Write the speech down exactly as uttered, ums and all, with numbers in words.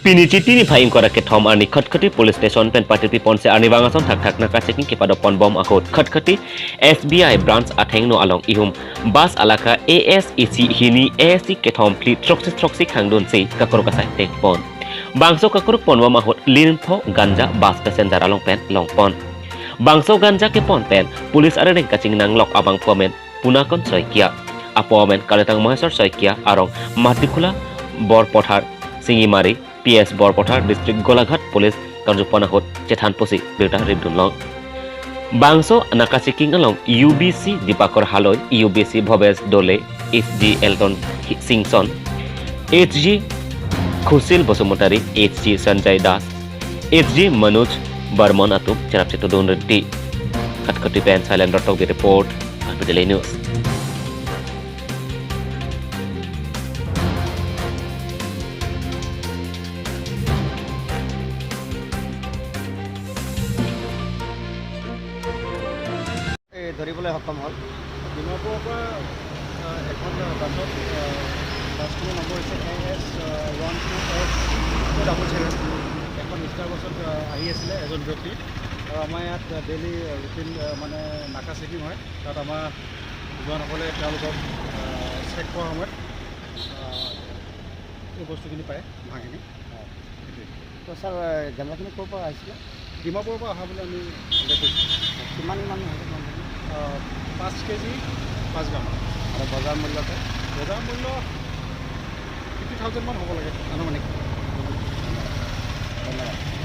Pini Chiti niphai ingkoi ra kethom arni Khatkhati Police Station pen patipi ponsi arnivang ason thakthak naka checking kepado ponbom ahut Khatkhati S B I branch athengno along ihum bus alaka A S E C hini A S C kethom phli throksi throksi khangdunsi kakruk asai tengpon. Bangso kakruk ponbom ahut linpho ganja bus passenger along pen longpon. Bangso ganja kepon pen police arereng kachingnanglok abangphu amen Punakon Saikia, apo amen Kalitang Maheswar Saikia arong Matikhula Borpothar Singimari P S Borpothar District Golaghat Police karjupon ahut chethan pusi birta ripdunlong. Bangso naka checking along U B C Dipakor Haloi, U B C Bhobesh Dole, H G Elton Singson, H G Khushil Basumatary, H G Sanjay Das, H G Manoj Barman atum cherap chetudun rinti. Khatkhati pen Silent Rotok di report, R P Daily News. এই ধৰিবলৈ সক্ষম হ'ল। ডিমাপুৰৰ পৰা, আহ, এখন, আহ, বাছত, আহ, বাছখনৰ নম্বৰ হৈছে A S, uh, one two eight double seven. এখন ষ্টাৰ বাছত, আহ, আহি আছিলে এজন ব্যক্তি। আৰু আমাৰ ইয়াত, আহ, ডেইলি, আহ, ৰুটিন, আহ, মানে নাকা চেকিং হয়। তাত আমাৰ জোৱানসকলে তেওঁলোকক, আহ, চেক কৰাৰ সময়ত, আহ, এই বস্তুখিনি পায়, ভাঙখিনি। হয়। সেইটোৱে। তো ছাৰ, গাঁজাখিনি ক'ৰ পৰা আহিছিলে? ডিমাপুৰৰ পৰা অহা বুলি আমি সন্দেহ কৰিছোঁ। কিমান মান হ'ব? আহ, পাঁচ কেজি পাঁচ গ্ৰাম। আৰু বজাৰ মূল্যটো? বজাৰ মূল্য ফিফটি থাউজেণ্ডমান হ'ব লাগে আনুমানিক। ধন্যবাদ।